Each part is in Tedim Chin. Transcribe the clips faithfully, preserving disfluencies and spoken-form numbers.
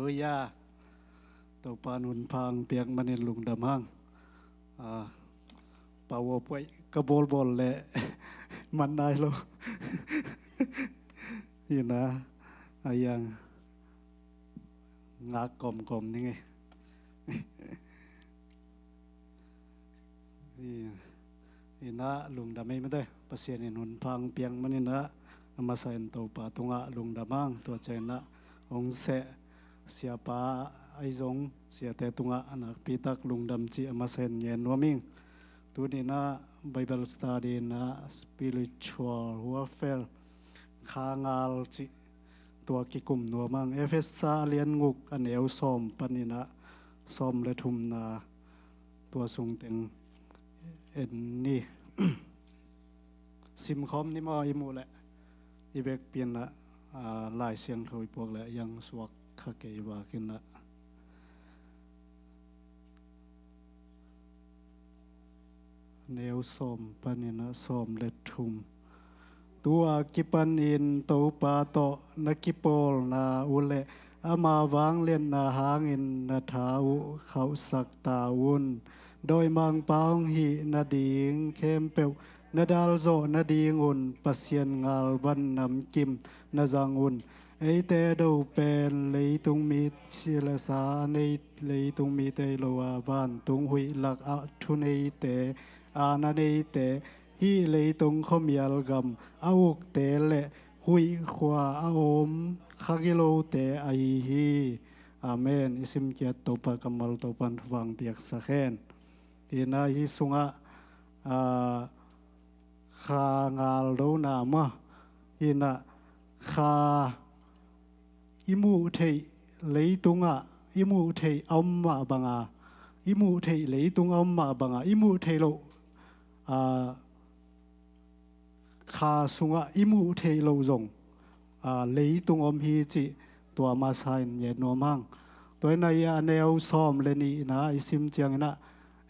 Halleluiah. Topa in hun pha piak manin lungdam hang. Ah, powerpoint ka bawlbawl leh man nai lo. Ina, a yang ngak kawmkawm ning e. Ina, lungdam ei mate. Pasian in hun pha piak manin a masa in Topa tungah lungdam hang. Tua ciangin a hong seh siapa ahi zong siate tungah nakpi tak lungdam cih a masa in ngen nuam ing. Tuni-in a Bible study in a spiritual warfare, kha ngal cih tua kikum nuam hang. Efesa a lian guk a neu sawm panin a sawm le thumna, tua sung teng en ni. Simkhawm ni maw, i muh leh i vekpi in a, ah, Lai Siangtho i puak leh a yang suak kha kei vak in a. Neu sawm panin a sawm le thum. Tua kipanin Topa tawh na kipawlna uh leh ama vangliatna hangin na tha uh khauhsak ta un. Dawimangpa hong hih nading khempeuh na dalzawh nadingun Pasian ngal van namkim na zang un. Eite do pen leitung mi, si le sa a nei leitung mite hi lo a, vantung huih lakah thuneite, aana neite, hih leitung khuamial gam a ukte le huih khua a om kha gilote ahi hi. Amen. I simkiat Topa kammal Topa in thupha piaksak hen. Ina, hih sungah, ah, kha ngal dona maw. Ina, kha i muh theih leitungah, i muh theih a om mah banga, i muh theih leitung a om mah banga, i muh theih loh, ah, kha sungah i muh theih loh zong, ah, leitung om hi cih tua masa in ngen nuam hang. Tua in a, i a neu sawm le nihna i sim ciangin a,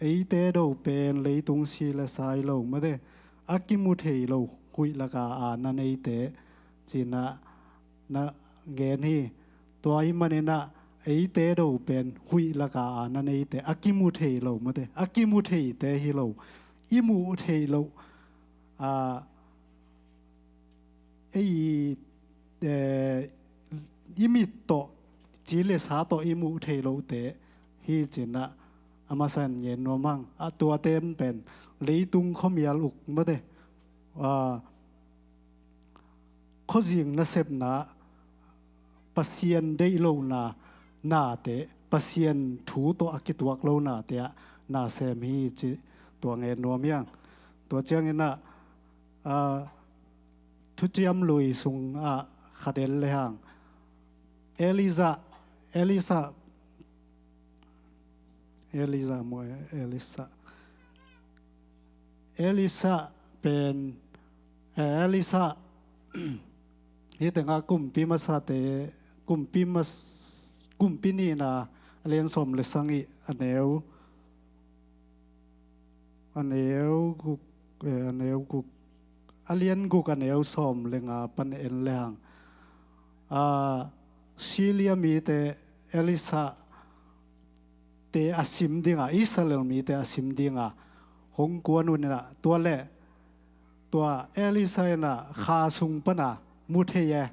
eite do pen leitung si le sa hi lo mate, a kimu thei lo huih laka aana neite, ci-in a na ngen hi. Tua ahih manin a, eite do pen huih laka aana neite, a kimu thei lo mate, a kimu theite hi lo, i muh theih loh, a, ei, eh, i mit tawh, ci le sa tawh i muh theih lohte hi, ci-in a, a masa in ngen nuam hang. A, tuate pen leitung khuamial uk mate, a, khuazing nasepna, Pasian deih lohna nate, Pasian thu tawh a kituak lo nate ah na sem hi, ci tua ngen nuam hi hang. Tua ciangin a, a, Thuciam Lui sungah khat en le hang. Elisa, Elisa, Elisa maw, Elisa. Elisa pen, eh, Elisa, hih tengah Kumpi Masate, Kumpi Mas-, Kumpi Nihna, a lian sawm le sagih, a neu, a neu guk, eh, a neu guk, a lian guk a neu sawm le nga pan en le hang. A, Syria mite Elisa te a sim dinga, Israel mite a sim dinga hong kuan un in a, tua le, tua Elisa in a kha sung pana mu thei e.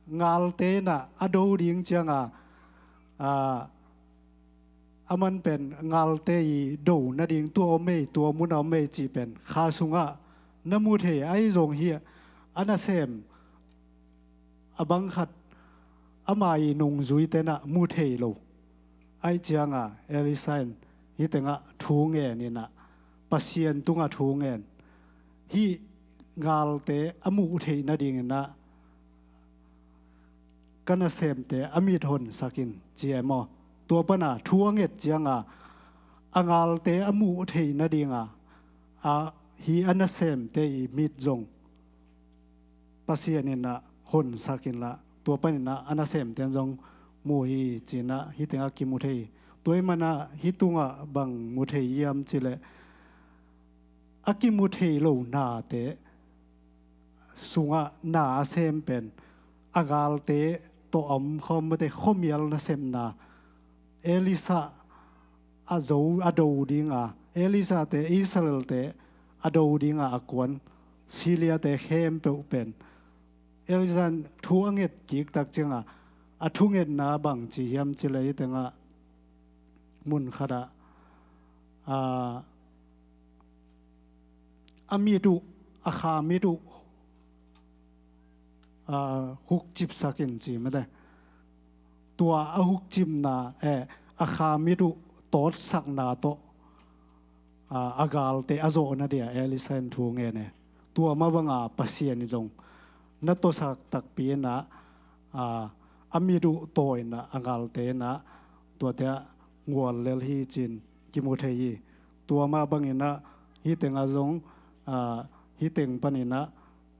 Ngalte in a a do ding cianga, a, aman pen ngalte i do nading tua om ei, tua mun a om ei cih pen kha sungah na mu thei ahi zong hi, a nasem a bang khat ama i nungzuite in a mu thei lo. Aih cianga Elisa in hih tengah thu ngen in a, Pasian tungah thu ngen, hih ngalte a muh theih nadingin a, ka nasemte a mit honsak in, ci e maw. Tua pana thu a nget cianga a ngalte a muh theih nadinga, a, hih a nasemte i mit zong Pasian in a honsak in la, tua panin a a nasemte in zong mu hi, ci-in a hih tengah kimu thei. Tua ahih mana hih tungah bang mu thei hiam cih leh, a kimu thei lo nate sungah na a sem pen a ngalte tawh a omkhawm mate, khuamial nasepna, Elisha a zo, a do dinga, Elisha te, Israel te a do dinga a kuan Syria te khempeuh pen Elisha in thu a nget kik tak cianga, a thungetna bang ci hiam cih leh, hih tengah mun khatah, a, a mit uh, a kha mit uh, a, hukcipsak in ci mate. Tua a hukcipna, eh, a kha mit uh tawtsakna tawh, a, a galte a zawhna dia Elisha in thu ngen e. Tua mah banga Pasian in zong na tawsak takpi inah, a, a mit uh taw inah, a galte inah, tuate ah gual lel hi ci-in kimu thei hi. Tua mah bang inah, hih tengah zong, a, hih teng pan inah,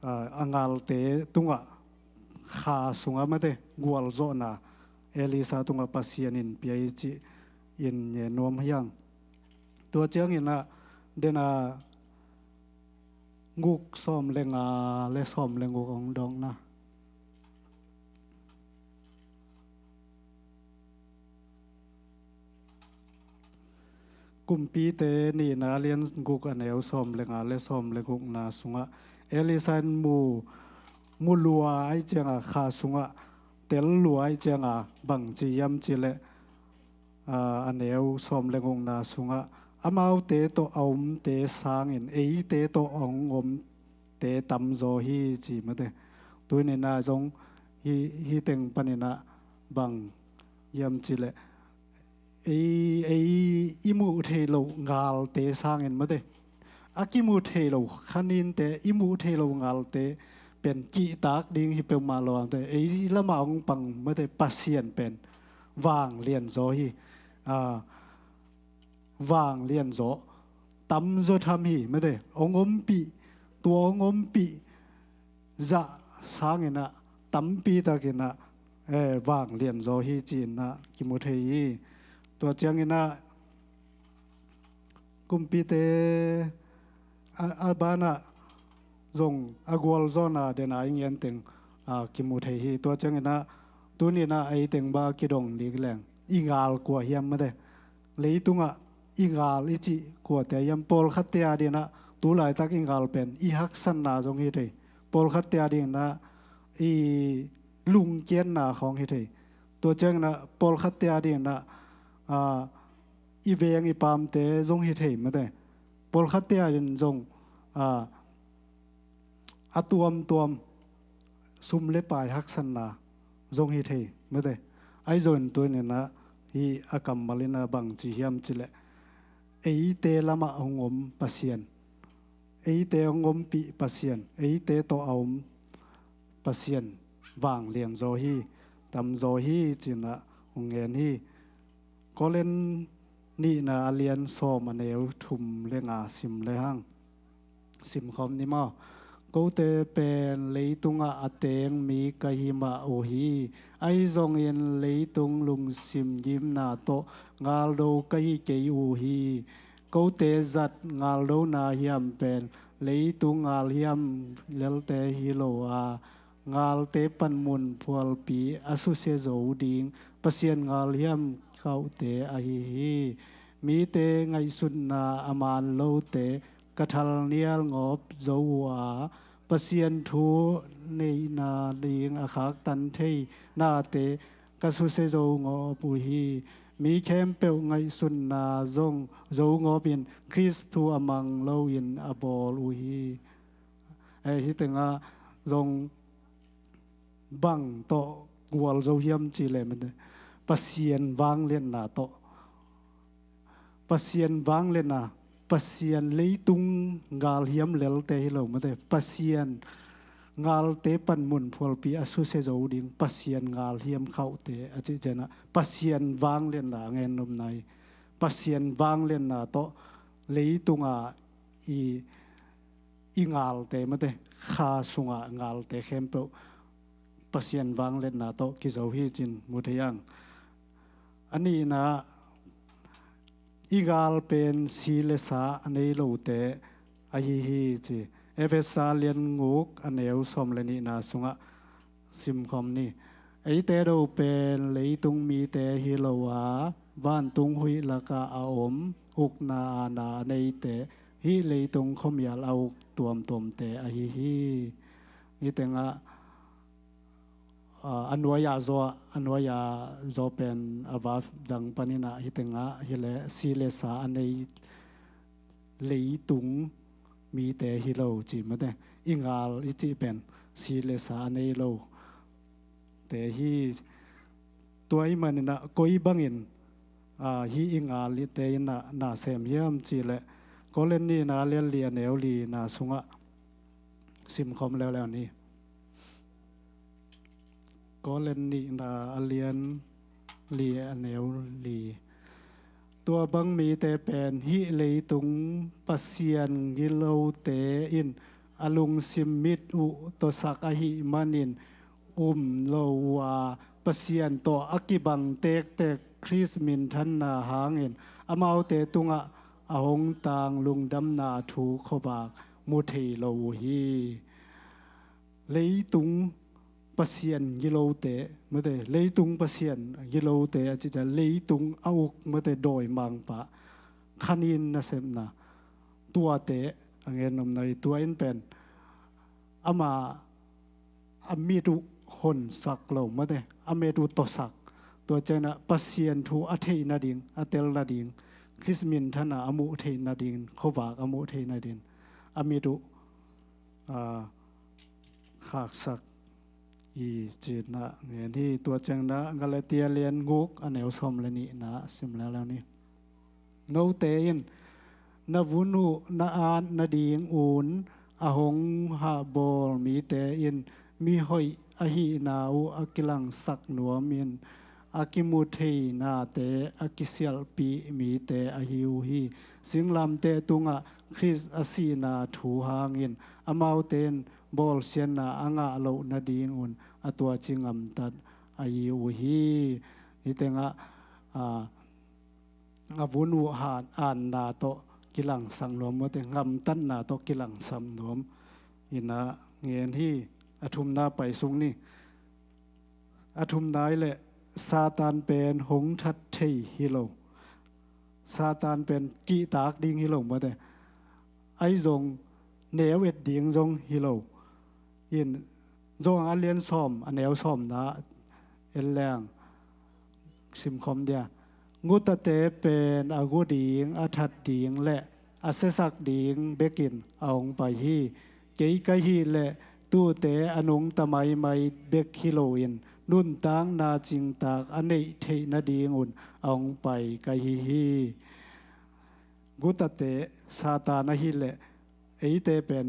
a, a galte tungah kha sungah mate, gualzawhna Elisha tungah Pasian in pia hi ci-in ngen nuam hi hang. Tua ciang inah, dena guk, sawm le nga le sawm le guk hong dawngna. Kumpite nihna lian guk, a neu sawm le nga le sawm le gukna sungah Elisha in mu, mu lua ahih cianga, kha sungah tel lua ahih cianga bang ci hiam cih leh, a, a neu sawm le gukna sungah, amaute tawh a omte sangin eite tawh a hong omte tamzaw hi ci mate. Tuni inah zong hih, hih teng pan inah bang hiam cih leh, ei, ei i muh theih loh galte sangin mate, a kimu thei lo khaninte, i muh thei lo galte pen kihtak ding hi peuhmah lo a, ei lamah hong pang mate Pasian pen vanglianzaw hi. A, vanglianzaw, tamzaw tham hi mate, hong ompih, tua hong ompih zah sang inah, tampi tak inah, eh, vanglianzaw hi ci-in ah kimu thei hi. Tua ciang inah kumpite a, a banah zong a gualzawhna dena i ngen teng, a, kimu thei hi. Tua ciang inah tuni inah ei teng bang kidong ding leng, i gal kua hiam mate. Leitungah i gal i cih kuate hiam, pawlkhatte ading inah, tu laitak i gal pen i haksatna zong hi thei. Pawlkhatte ading inah i lungkiatna khawng hi thei. Tua ciang inah pawlkhatte ading inah, a, i veng i paamte zong hi thei mate. Pawlkhatte ading zong, a, a tuamtuam sum le pai haksatna zong hi thei mate. Ahi zongin tuni inah hih a kammal inah bang ci hiam cih leh, eite lamah hong om Pasian, eite hong ompih Pasian, eite tawh a om Pasian vanglianzaw hi, tamzaw hi ci-in ah hong ngen hi. Korin nihna a lian sawm, a neu thum le nga sim le hang. Simkhawm ni maw. Kote pen leitungah a teng mi ka hi mah uh hi. Ahi zongin leitung lungsim ngimna tawh galdo ka hi kei uh hi. Kote zat galdona hiam pen leitung galhiam lelte hi lo a, galte panmun phualpi a susia zo ding Pasian galhiam khauhte ahi hi. Mite ngaihsutna a man lote ka thalnial gawp zo uh a, Pasian thu neihna ding a khaktan thei nate ka susia zo gawp uh hi. Mi khempeuh ngaihsutna zong zo gawpin Khrist thu a mang loin a bawl uh hi. Eh, hih tengah zong bang tawh gualzo hiam cih leh mate, Pasian vangliatna tawh. Pasian vangliatna, Pasian, leitung galhiam lelte hi lo mate, Pasian galte panmun phualpi a susia zo ding Pasian galhiam khauhte a cih ciangin ah Pasian vangliatna a gen nopna hi. Pasian vangliatna tawh leitunga i i galte mate, kha sunga galte khempeuh Pasian vangliatna tawh kizo hi ci-in mu thei ang. A nihna, i gal pen si le sa a nei lote ahi hi ci. Efesa lian guk, a neu sawm le nihna sungah simkhawm ni. Eite do pen leitung mite hi lo a, vantung huih lakah a om, ukna aana a neite, hih leitung khuamial a uk tuamtuamte ahi hi. Hih tengah, a, a nuai-ah zaw, a nuai-ah zaw pen a va dang panin ah hih tengah hileh si le sa a nei leitung mite hi lo ci mate. I ngal i cih pen si le sa a nei lo te hi. Tua ahih manin ah koi bangin, a, hih i ngal te in ah na sem hiam cih leh Korin nihna a lian li a neu lina sungah simkhawm leuleu ni. Korin nihna a lian li a neu li. Tua bang mite pen hih leitung pasian gilote in a lungsim mit uh tawsak ahih manin um lo uh a, Pasian tawh a kibang tektek Khrist minthanna hangin amaute tungah a hong tang lungdamna thu khuavak mu thei lo uh hi. Leitung pasian gilote mate, leitung pasian gilote a cih ciang leitung a uk mate, dawimangpa, khanin nasepna, tuate a ngen nopna hi. Tua in pen ama a mit uh honsak lo mate, a mit uh tawsak. Tua ciangin ah Pasian thu a theih nading, a tel nading, Khrist minthanna a muh theih nading, khuavak a muh theih nading a mit uh, a, khaksak hi ci-in ah ngen hi. Tua ciangin ah Galatia lian guk a neu sawm le nihna sim leuleu ni. Note in na vun uh na at nadingun a hong hahbawl mite in mihoih ahihna uh a kilangsak nuamin a kimu thei nate a kisialhpih mite ahi uh hi. Singlamteh tungah Khrist a sihna thu hangin amaute in bawlsiatna a ngah loh nadingun a tuaci ngamtat ahi uh hi. Hih tengah, a, a vun uh han anna tawh kilangsak nuam mate, ngamtatna tawh kilangsak nuam in ah ngen hi. A thumna pai sung ni. A thumna hi leh Satan pen hong that thei hi lo. Satan pen kihtak ding hi lo mate. Ahi zong neu et ding zong hi lo. In Johan a lian sawm a neu sawmna en leng simkhawm dia. Gutate pen a gu ding, a that ding le a siasak ding bekin a hong pai hi. Kei ka hih leh tuute a nungta maimai bek hi loin nuntakna cingtak a neih theih nadingun a hong pai ka hi hi. Gutate Satan ahih leh eite pen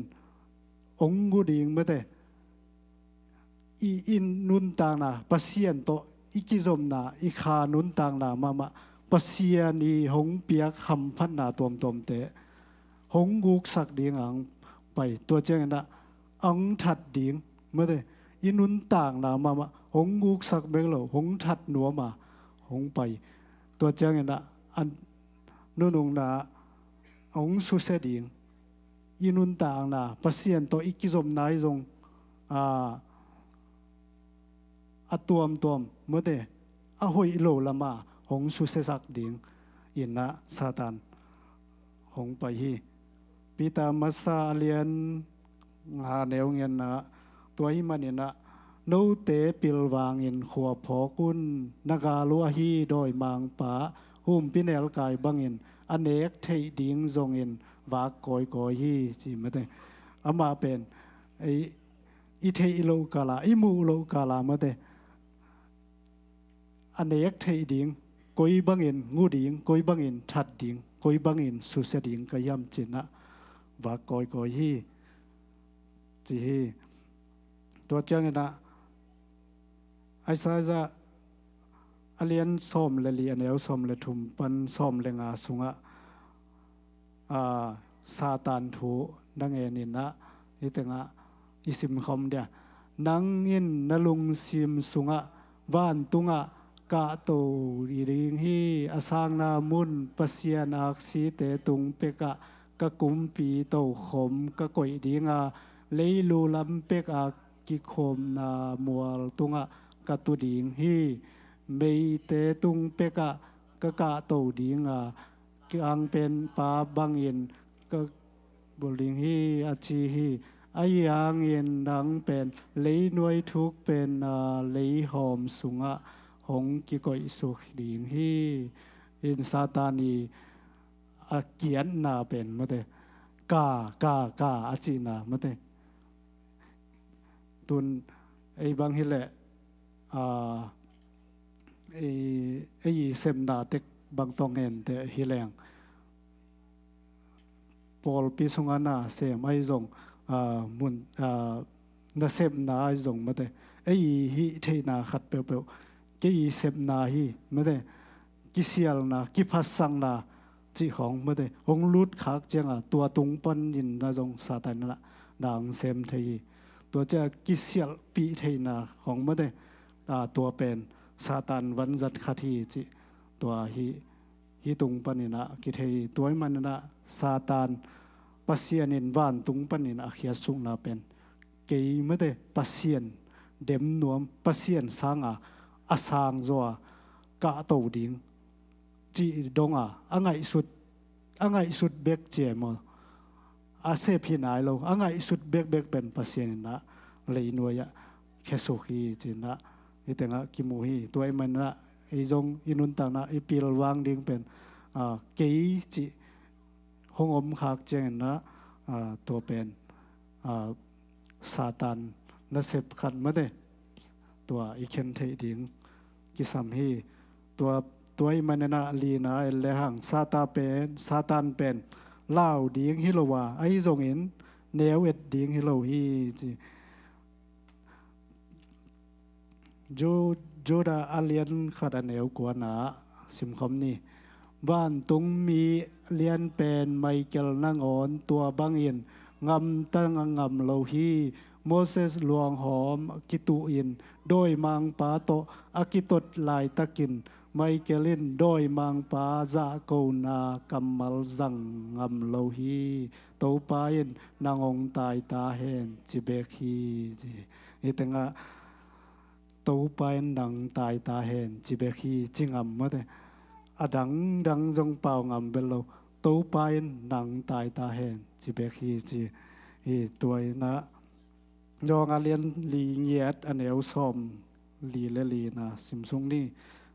hong gu ding mate. I, i nuntakna, Pasian tawh i kizopna, i kha nuntakna mahmah, Pasian i hong piak hamphatna tuamtuamte hong guksak ding a hong pai. Tua ciangin ah a hong that ding mate, i nuntakna mahmah hong guksak bek lo, hong that nuam a hong pai. Tua ciangin ah a nunungna hong susia ding, i nuntakna, Pasian tawh i kizopna hi zong, a, a tuamtuam mate, a hoih lo lama hong susiasak ding in ah Satan hong pai hi. Peter masa a lian nga neu ngenna, tua ahih manin ah note pilvangin khua phawk un. Na gal uh ahi dawimangpa humpinelkai bangin a nek theih ding zongin vak kawikawi hi ci mate. Amah pen i, i theih loh kala, i muh loh kala mate, a nek theih ding, koi bangin ngu ding, koi bangin that ding, koi bangin susia ding ka hiam ci-in ah vak kawikawi hi ci hi. Tua ciangin ah Isaiah a lian sawm le li a neu sawm le thum pan sawm le nga sungah, a, Satan thu na ngen in ah hih tengah i simkhawm dia. Nang in na lungsim sungah vantungah kahto ding hi, a sangna mun Pasian aksite tung pekah ka kumpi tokhom ka koih ding a, leilu lam peka kikhopna mual tungah ka tu ding hi. Meite tung pekah ka kahto ding a, kiangpenpa bangin ka bul ding hi, a ci hi. Ahi hangin nang pen leinuai thuk pen a, leihawm sungah hong kikoihsuk ding hi. In Satan i a kiatna pen mate, ka, ka, ka a cihna mate. Tun ei bang hileh a, ei, ei i sepna tek bang tawh ngente hileng pawlpi sungah na sem ahi zong, a, mun, a, na sepna ahi zong mate, ei i hih theihna khat peuhpeuh kei i sepna hi mate. Kisialna, kiphatsakna cih khawng mate, hong lut khak cianga tua tung panin na zong Satan in a na hong sem thei hi. Tua ciah kisialhpih theihna khawng mate, a, tua pen Satan vanzat khat hi cih tua hi, hi tung panin a kithei hi. Tua ih manin a Satan, Pasian in vantung panin a khiatsukna pen kei mate Pasian dem nuam, Pasian sanga a sang zaw a kahto ding cih dong a, a ngaihsut, a ngaihsut bek ci e maw, a sep hi nai lo, a ngaihsut bekbek pen Pasian in a leinuai ah khiasuk hi ci-in a, hih tengah kimu hi. Tua ih manin a ei zong i nuntakna i pilvang ding pen, a, kei cih hong om khak ciangin a, a, tua pen, a, Satan nasep khat mate, tua i khen theih ding kisam hi. Tua, tua ih manin a lina en lehang Satan pen, Satan pen lau ding hi lo a, ahi zongin neu et ding hi lo hi ci. Ju-, Judah a lian khat a neu kuana simkhawm ni. Vantungmi lianpen Michael nangawn tua bangin ngamta ngam lo hi. Moses luanghawm kituhin dawimangpa tawh a kitot laitakin Michael in dawimangpa zahkona kammal zang ngam lo hi. Topa in nang hong taita hen ci bek hi ci. Hih tengah Topa in nang taita hen ci bek hi ci ngam mate. A dangdang zong pau ngam bel lo. Topa in nang taita hen ci bek hi ci. Hi tua in a John a lian li ngiat a neu sawm li le lina simsuk ni.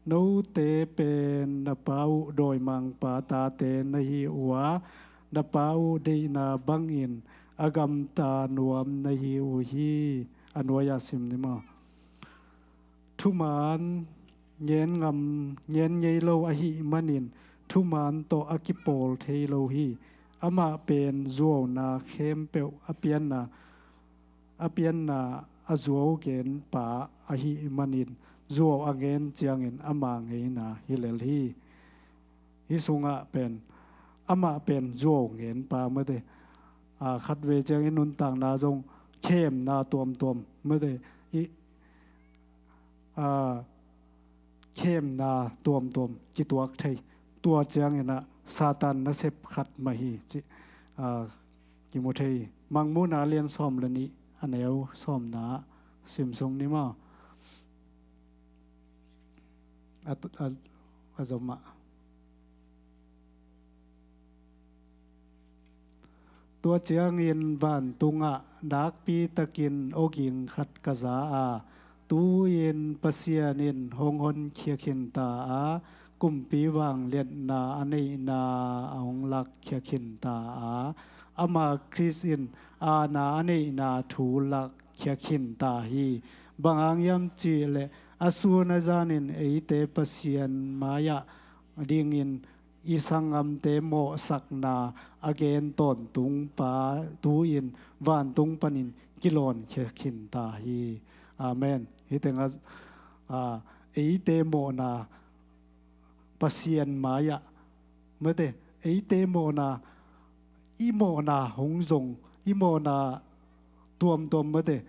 Note pen na pa uh dawimangpa tate na hi uh a, na pa uh deihna bangin a gamta nuam na hi uh hi. A nuai-ah sim ni maw? Thuman ngen ngam, ngen ngei lo ahih manin thuman tawh a kipawl thei lo hi. Amah pen zuauna khempeuh a pianna, a pianna a zuau genpa ahih manin zuau a ngen ciangin ama ngeina hi lel hi. Hih sungah pen amah pen zuau ngenpa mate. A, khatvei ciang i nuntakna zong khemna tuamtuam mate. I, a, khemna tuamtuam kituak thei. Tua ciangin a Satan nasep khat mah hi cih, a, kimu thei. Mangmuhna lian sawm le nih a neu sawmna simsuk ni maw? A, a, a zom ah. Tua ciangin vantungah nakpitakin awging khat ka za a, tu-in Pasian in hong honkhia khinta a, kumpi vangliatna a neihna a hong lakkhia khinta a, ama Khrist in aana a neihna thu lakkhia khinta hi. Bang hang hiam cihleh a sun a zanin eite Pasian mai-ah dingin i sanggamte mawhsakna a gen tawntungpa tu-in vantung panin kilawnkhia khinta hi. Amen. Hih tengah, a, eite mawhna Pasian mai-ah mate, eite mawhna, i mawhna hong zong, i mawhna tuamtuam mate,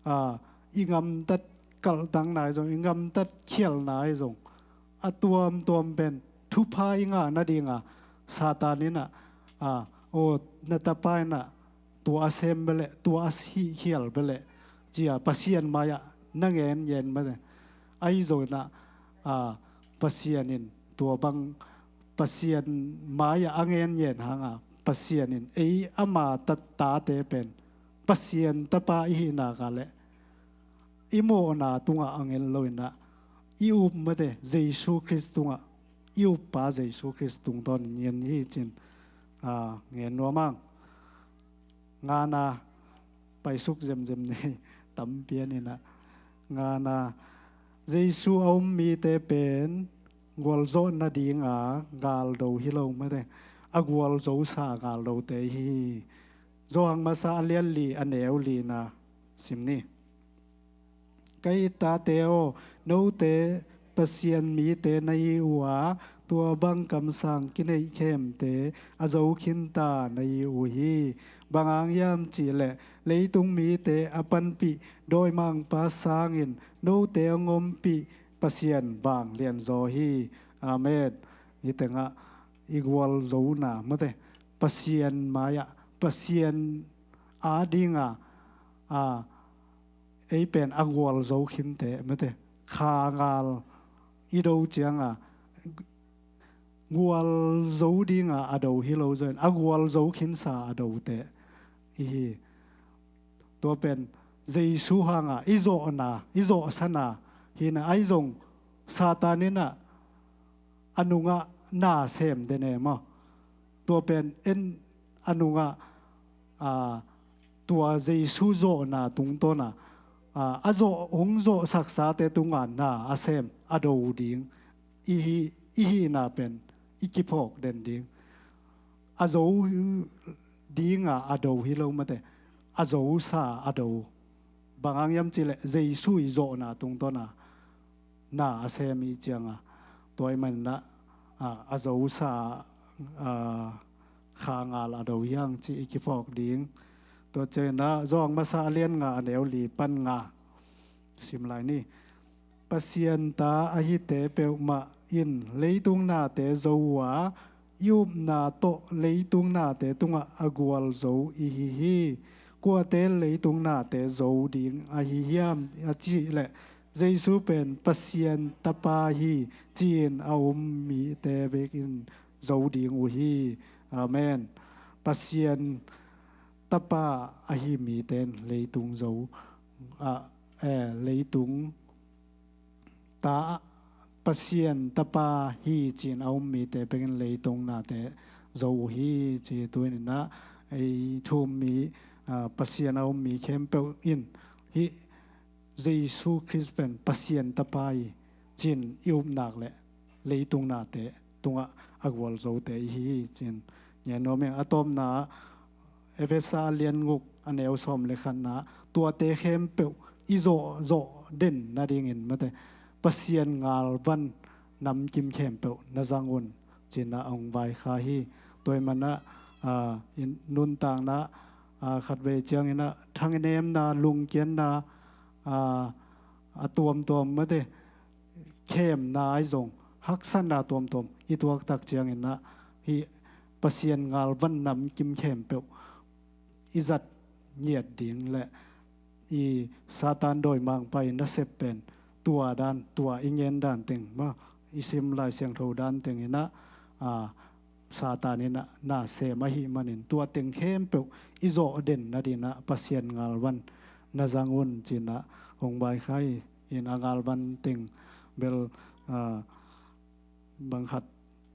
a, i ngamtat kalhtangna ahi zong, i ngamtat khialhna ahi zong, a tuamtuam pen thupha i ngah nadinga Satan in a, a, aw, na tapa in a tua a sem bele, tua a hihkhial bele, cia Pasian mai-ah na ngen ngen mate. Ahi zongin ah, a, Pasian in tua bang Pasian mai-ah a ngenngen hanga Pasian in ei ama tate pen Pasian tapa i hihna ka leh i mawhna tungah a ngen loin ah i up mate Jesu Khrist tungah i uppa Jesu Khrist tungtawn in ngen hi cin, a, ngen nuam ang. Ngana paisuk zemzem nei tampi an in ah ngana Jesu a um mite pen gualzawh nadinga galdo hi lo mate, a gualzosa galdote hi. Johan masa a lian li a neu lina sim ni. Ka it tate aw, note Pasian mite na hi uh a, tua bang kamsang kineih khemte a zo khinta na hi uh hi. Bang hang hiam cihleh leitung mite a panpih dawimangpa sangin note a ngompih Pasian vanglianzaw hi. Amen. Hi tengah i gualzona mate Pasian mai-ah Pasian adinga, a, ei pen a gualzo khinte mate, khangal i do cianga gualzo dinga a do hi lo zongin a gualzo khinsa a dote i hi. Tua pen Jesu hanga i zawhna i zawhsana hina ahi zong Satan in ah a nungah na sem den e maw? Tua pen en a nungah, a, tua Jesu zawhna tungtawna, a, a zawh hong zawhsaksate tunga na a sem a do ding i hi, i hihna pen i kiphawk den ding. A zo dinga a do hi lo mate, a zosa a do. Bang hang hiam cihleh Jesu i zawhna tungtawna na a sem i cianga tua i manna, a, a zosa, a, khangal a do hiang ci i kiphawk ding. Tua ciangin ah Johan masa a lian nga a neu li pan nga sim lai ni. Pasian ta ahite peuhmah in leitung nate zo uh a, i upna tawh leitung nate tungah a gualzo i hi hi. Kuate leitung nate zo ding ahi hiam a cihleh Jesu pen Pasian tapa hi ci-in a um mite bekin zo ding uh hi. Amen. Pasian tapa ahi mite in leitung zo, a, eh, leitung ta Pasian tapa hi ci-in a um mite bekin leitung nate zo uh hi ci. Tuin in ah ei thu um mi, a, Pasian a um mi khempeuh in hih Jesu Khrist pen Pasian tapa hi ci-in i upnak le leitung nate tungah a gualzote i hi hi ci-in ngen nuam ing. A tawpna Efesa a lian guk a neu sawm le khatna tuate khempeuh i zawh zawh den nadingin mate Pasian ngalvan namkim khempeuh na zang un ci-in ah a hong vaikhak hi. Tua i manah, a, i nuntakna, a, khatvei ciangin ah thangnemna, lungkiatna, a, a tuamtuam mate khemna ahi zong haksatna tuamtuam i tuaktak ciangin ah hih Pasian ngalvan namkim khempeuh i zat ngiat ding le i Satan dawimangpa i nasep pen tua dan, tua i ngen dan teng maw, i sim Lai Siangtho dan teng in ah, a, Satan in ah na sem ahih manin tua teng khempeuh i zawh den nadingin ah Pasian ngalvan na zang un ci-in ah hong vaikhak hi. In a ngalvan teng bel, a, bang khat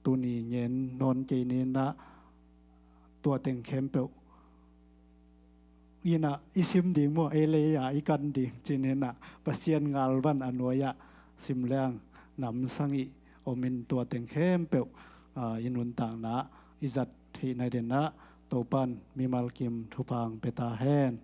tuni ngen nawn kei ni in ah tua teng khempeuh in ah i sim ding maw, ei lei-a i kan ding ci-in ah Pasian ngalvan a nuai-ah sim leng namsang i om in tua teng khempeuh, a, i nuntakna i zat theih nadingin ah Topan mimal kim thupha hong pia ta hen.